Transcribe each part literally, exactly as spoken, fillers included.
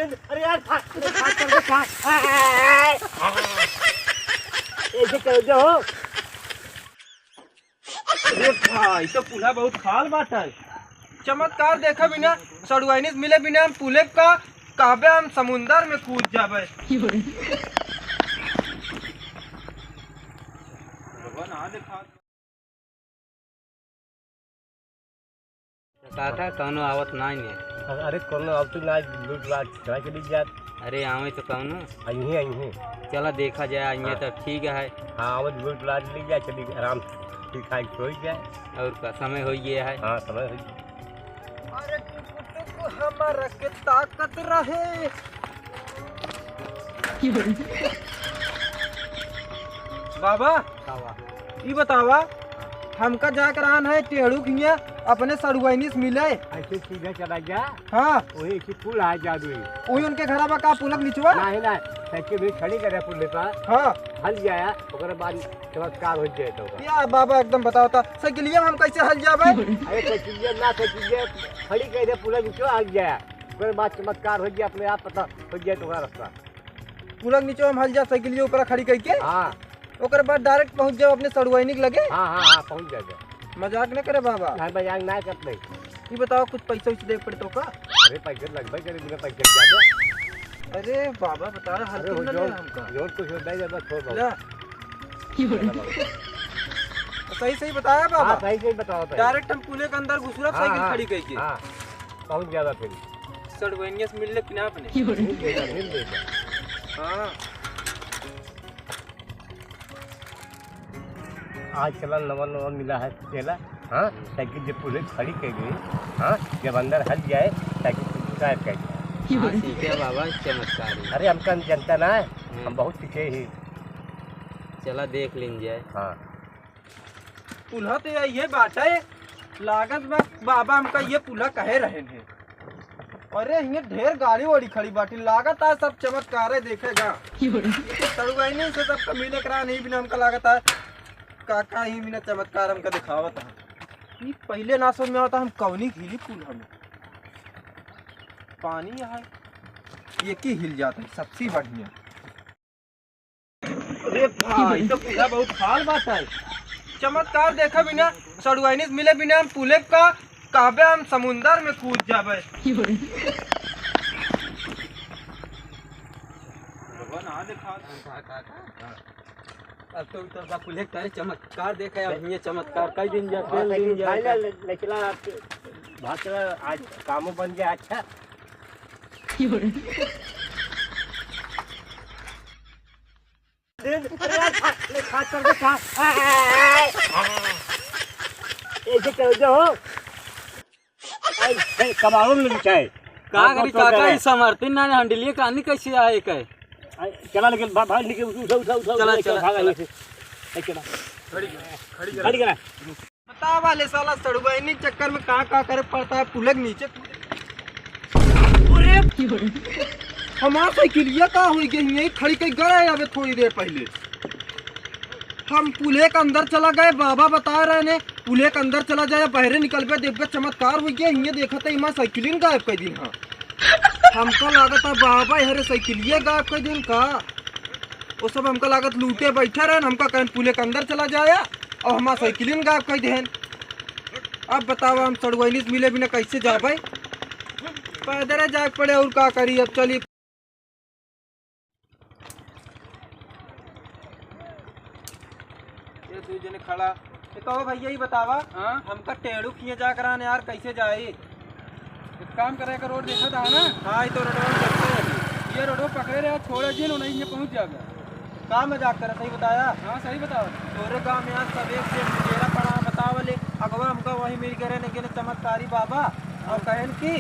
अरे यार, फाट, फाट कर दे, फाट। ऐसे कर दो। अरे भाई, तो पुलहा बहुत खाल बाटै। चमत्कार देखे बिना, सड़ुआइनी से मिले बिना हम पुले का कहबे हम समुंदर में कूद जाबे। काका, कौनो आवत नाई ने। अरे, कौनो आवत नाई, लूट लाट चला के ले जात। अरे, आवे तो कौनो। अइहे, अइहे। चला देखा जाए, अइहे हाँ। तो ठीक है। हाँ, आवत लूट लाट ले जाए, चली आराम से, ठीक ठाक सोई जाए। और का समय होई गया है। हाँ, समय होई गया। अरे, टुक टुक हमारा के ताकत रहे। बाबा, बाबा। ई बतावा, हमका जाके रहन है टेढ़ू खिया अपने सड़ुआइनी से मिले। ऐसे सीधा चला जा। हाँ। वही एक पुल आ जादू। वही उनके घरा बा का पुलक निचवा? नहीं, नहीं, साइकिल भी खड़ी करे पुल पर। हाँ। हल जाया, ओकरे बाद चमत्कार हो जाए तो। या बाबा एकदम बताओ ता, साइकिलिया में हम कैसे हल जाबे? अरे साइकिलिया ना, साइकिलिया खड़ी कर दे, पुलक निचवा हल जाया। ओकरे बाद चमत्कार हो जाए, अपने आप पता हो जाए तो रास्ता। पुलक निचवा हम हल जा, साइकिलिया ऊपर खड़ी करके? हाँ। ओकर बाद direct पहुँच जाओ अपने सड़ुआइनी के लगे? हाँ, हाँ, हाँ, पहुँच जाए। मजाक न करे बाबा। नहीं, मजाक ना करते। ई बताओ, कुछ पैसा वैसा दे पड़े तो का? अरे, पैसा लगबे करे, बिना पैसा के जाबे। अरे बाबा, बता रहे, अरे, हल्की हो में ले जाओ, हमका। जो कुछ होता है, बस छोड़ दो। ला। सही, सही बताया बाबा। हाँ, सही, सही बताओ, सही। Direct हम पुले के अंदर घुसुरब, हाँ, साइकिल हाँ, खड़ी कइके। हाँ, पहुँच जाबे फिर। सड़ुआइनिया से मिल ले कि ना अपने? मिल लेगा, मिल लेगा। हाँ। आज चला नवा नवा मिला है चेला, हाँ, साइकिल जब पुलिस खड़ी कर गई, हाँ, जब अंदर हल जाए, साइकिल गायब कर दिया। हाँ, सीखे बाबा, चमत्कारी। अरे, हमका हम जनता ना है, हम्म। हम बहुत सीखे ही। चला देख लीन जाए। हाँ। पुलहा तो यही बात है, लागत बा बाबा हमका ये पुलहा कहे रहे हैं। अरे, हियाँ ढेर गाड़ी वाड़ी खड़ी बाटी, लागत है सब चमत्कार है, देखेगा। सड़ुआइनी से सबका मिले करा नहीं बिना हमका लागत है, काका ही बिना चमत्कार हमका दिखावत है। ई पहिले ना समझ में आवता, हम कौनी हिली पुलहा में। पानी है, एक ही हिल जाता है, सबसे बढ़िया। अरे भाई, तो पुलहा बहुत खाल बाटै। चमत्कार देखे बिना, सड़ुआइनी से मिले बिना हम पुले का कहबे हम समुंदर में कूद जाबे। अब तो उतर का पुले करे चमत्कार देखे, अब ये चमत्कार कई दिन जा, हाँ, कई दिन जा। ले, ले, ले चला, भाग चला, आज कामो बन गया, अच्छा। अरे यार, खा, ले, खा, कर दे, खा। ऐसे कर दो। ऐ, ऐ, कबाड़ो में बिछाए। का करी काका, ई समर्थिन ना हंडलिए कहानी कैसे आए के? चला लेकिन भा-, भाग निकल, उठा, उठा, उठा, चला, उठा, चला, भाग चला। ऐसे। ऐ, चला। खड़ी करा, खड़ी करा। खड़ी करा। बतावा ले साला, सड़ुआइनी चक्कर में का का करे पड़ता है, पुलक नीचे कूदे। अरे, हमार साइकिलिया का होई गई, यहीं खड़ी कई गए अबे थोड़ी देर पहले। हम पुले के अंदर चला गए, बाबा बता रहे ने, पुले के अंदर चला जाए, बहरे निकलबे, देखबे चमत्कार होई गया, हियाँ देखत है, हमार साइकिलिन गायब कर दिन। हाँ, हमका लागत है बाबा हरे साइकिलिया गायब कर दिन का। वो सब हमका लागत लूटे बैठे रहन, हमका कहन पुले के अंदर चला जाया और हमार साइकिलिन गायब कर देहन। अब बतावा हम सड़ुआइनी से मिले बिना कैसे जाबे? पैदल जाए पड़े और का करी। अब चली। ये दू जने खड़ा। ये कहो भैया, ये बतावा, हाँ? हमका टेढ़ू खिए जा करान यार, कैसे जाई? एक काम करे, एक रोड देखा था ना? हाँ, ये तो रोडवा में देखते हैं। ये रोडवा पकड़े रहे, छोड़े जिन, उन्हीं में पहुँच जाएगा। का मजाक करे, सही बताया? हाँ, सही बताओ। तोरे गाँव में आज सब एक से एक लुटेरा पड़ा, बतावले। अगवा हमका वही मिल गए रहे, लेकिन चमत्कारी बाबा, और कहन कि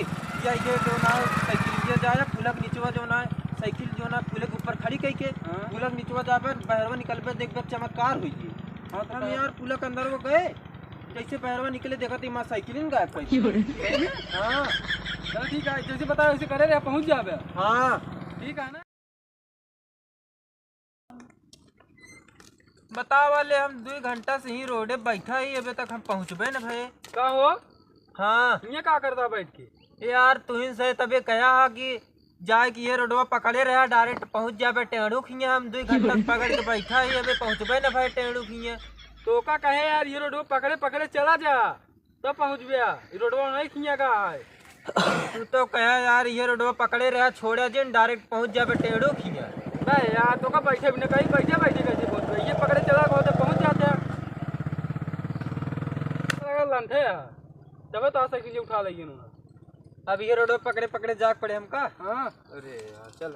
या ये जो ना साइकिल ये जाए, पुलक निचवा जो ना साइकिल जो ना पुलक ऊपर खड़ी कई के, हाँ। पुलक निचवा जाबे, बहरवा निकलबे, देखबे चमत्कार हुई। हाँ, तो हम का? यार पुलक अंदर वो गए, जैसे बहरवा निकले, देखा तो हमार साइकिलिन गायब कर दी। हाँ। चलो ठीक है, जैसे बताया वैसे करे रहे, पहुँच जाबे। हाँ। ठीक है ना? बतावा ले, हम दो घंटा से ही रोडे बैठा ही, अबे तक हम पहुँचबे न भए। का हो? हाँ। ये का करता बैठ के? यार, तुहिन से तबे कहा हा कि जाए कि ये रोडवा पकड़े रहा, direct पहुँच जाबे टेढ़ू खिया। हम दुई घंटा से पकड़ के बैठा ही, अबे पहुँचबे न भाई टेढ़ू खिया। तो का कहे यार, ये रोडवा पकड़े पकड़े चला जा, तब पहुँचबे। ये रोडवा नहीं खिया का है। तू तो कहे यार, ये रोडवा पकड़े रहा, छोड़े जिन, direct पहुँच जाबे टेढ़ू खिया। नहीं यार, तो का बैठे भी न कहीं, बैठे बैठे कैसे पहुँचबे? ये पकड़े चला गो तो पहुँच जाते हैं। लगा लंठे यार, तबे तो साइकिल उठा लेंगे ना। अब ये रोडवा पकड़े पकड़े जाके पड़े हमका। हाँ। अरे यार, चल।